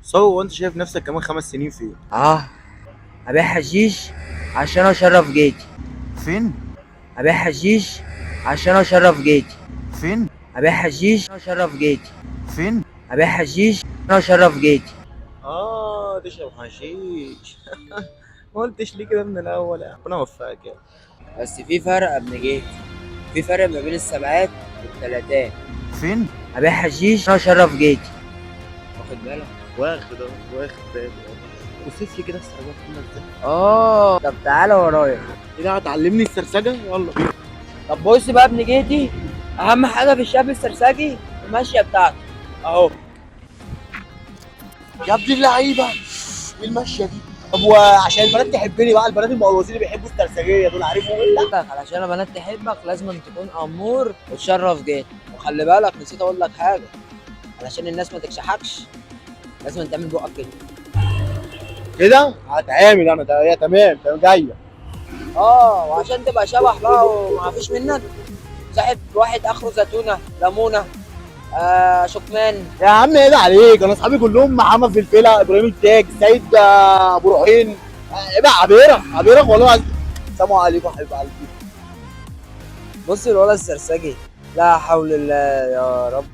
صو، وانت شايف نفسك كمان 5 سنين فين؟ اه، ابيع حشيش عشان اشرف جيتي. فين؟ ابيع حشيش عشان اشرف جيتي. فين؟ ابيع حشيش اشرف جيتي. فين؟ ابيع حشيش اشرف جيتي. اه، تشرب حشيش. ما قلتش ليه كده من الاول؟ يا ربنا يوفقك يا. بس في فرق يا ابن جيتي، في فرق ما بين السبعات والتلاتات. فين؟ ابيع حشيش اشرف جيتي. واخد بالك؟ واخد اهو، واخد بالي. وصف لي كده السرجات عامله ازاي؟ اه، طب تعالى ورايا. ايه ده، هتعلمني السرسجه؟ يلا بينا. طب بص بقى ابن جيتي، اهم حاجة في الشاب السرسجي الماشية بتاعته اهو. يا ابن اللعيبة، ايه المشية دي؟ طب وعشان البنات تحبني بقى، البنات المقلوصين اللي بيحبوا السرسجيه دول، عارفهم الا؟ علشان البنات تحبك لازم تكون امور وتشرف جيتك. وخلي بالك، نسيت اقول لك حاجة، علشان الناس ما تكشحكش لازم تعمل بقك كده. كده هتعامل انا ده، تمام تمام جاية. اه، وعشان تبقى شبح بقى وما فيش منك، صاحب واحد اخره زيتونه ليمونه شكمان. يا عم ايه ده عليك، انا اصحابي كلهم محمد فلفله، ابراهيم التاج، سيد، ابو روحين. ايه بقى، عبيره عبيره والله العظيم. سلام عليكم يا حبيب قلبي. بص الولد السرسجي، لا حول الله يا رب.